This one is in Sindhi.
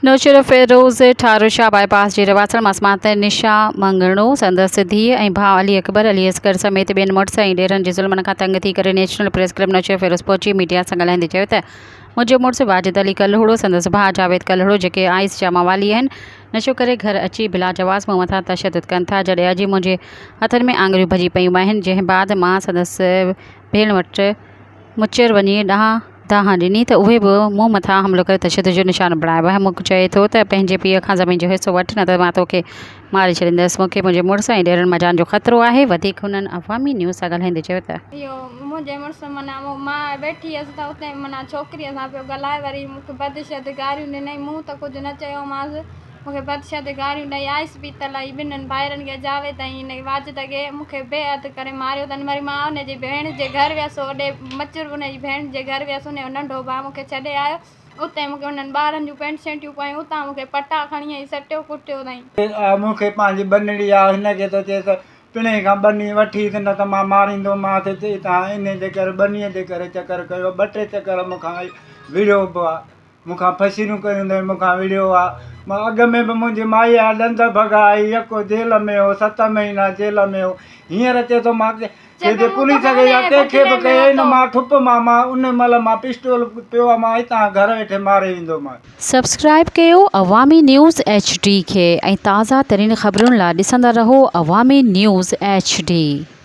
نوشهروفيروز ٺارو شاهه باء پاس جي رهواسڻ مسمات نشا مڱڻو، سندس ڌيء ۽ ڀاء علي اڪبر، علي اصغر سميت ٻين مڙس ۽ ڏيرن جي ظلمن کان تنگ ٿي ڪري نيشنل پريس ڪلب نوشهروفيروز پهچي ميڊيا سان ڳالهائيندي چيو ته منهنجو مڙس واجد علي ڪلهوڙو سندس ڀاء جاويد ڪلهوڙو جيڪي آئيس جا موالي آهن نشو ڪري گهر اچي بلاجواز مون مٿان تشدد ڪن ٿا جڏهن اڄ منهنجي هٿن ۾ آڱريون ڀڄي پيون آهن جنهن بعد مان سندس ڀيڻ وٽ مچر وڃي ڏانهن دانهن ڏني ته اهي به مون مٿان حملو ڪري تشدد جو نشانو بڻايو ويو. مون چئي ٿو ته پنهنجي پيء کان زمين جو حصو وٺ نه ته مان توکي ماري ڇڏيندس. مون کي منهنجي مڙس ۽ ڏيرن مان جان جو خطرو آهي. وڌيڪ هنن عوامي نيوز سان ڳالهائيندي چيو ته. اهو منهنجي مڙس معنيٰ مان ويٺي هيس ته اتي معنيٰ ڇوڪريء سان پيو ڳالهائي وري مون کي بد شد گاريون ڏنائين مون ته ڪجهه نه چيومانس مون کي بد شد گاريون ڏئي آئس پيتل ۽ ٻنهن ڀائرن کي جاويد ۽ هن واجد کي مون کي بي حد ڪري ماريو اٿن وري مان ان جي ڀيڻ جي گهر ويس اوڏي مچر ان جي ڀيڻ جي گهر ويس ان جو ننڍو ڀاء مون کي ڇڏي آيو اتي مون کي انهن ٻارن جون پينٽ شرٽيون پايون اتان مون کي پٽا کڻي ۽ سٽيو ڪٽيو اٿائين. آ مون کي پنهنجي ٻنڙي آ هن کي ٿو چئي ته پڻهين کان ٻني وٺي ته نه ته مان ماريندومانس چئي ته انهي جي ڪري ٻنيء جي ڪري چڪر ڪيو ٻه ٽي چڪر مون کان وڙهيو به آ. مون کان ڦشريون ڪيون اٿئي، مون کان وڙهيو آ. مان اڳ ۾ به منهنجي مائيء جا ڏند ڀڳا هي يڪو جيل ۾ هو، ست مهينا جيل ۾ هو. هينئر چئي ٿو مان کي جي پوليس کي يا ڪنهن کي به ڪيئي نه مان ٺپ مان مان ان مهل مان پسٽول پيو آ مان هتان گهر ويٺي ماري ويندومانس. سبسڪرائيب ڪيو عوامي نيوز ايڇ ڊي کي ۽ تازه ترين خبرن لا ڏسندا رهو عوامي نيوز ايڇ ڊي.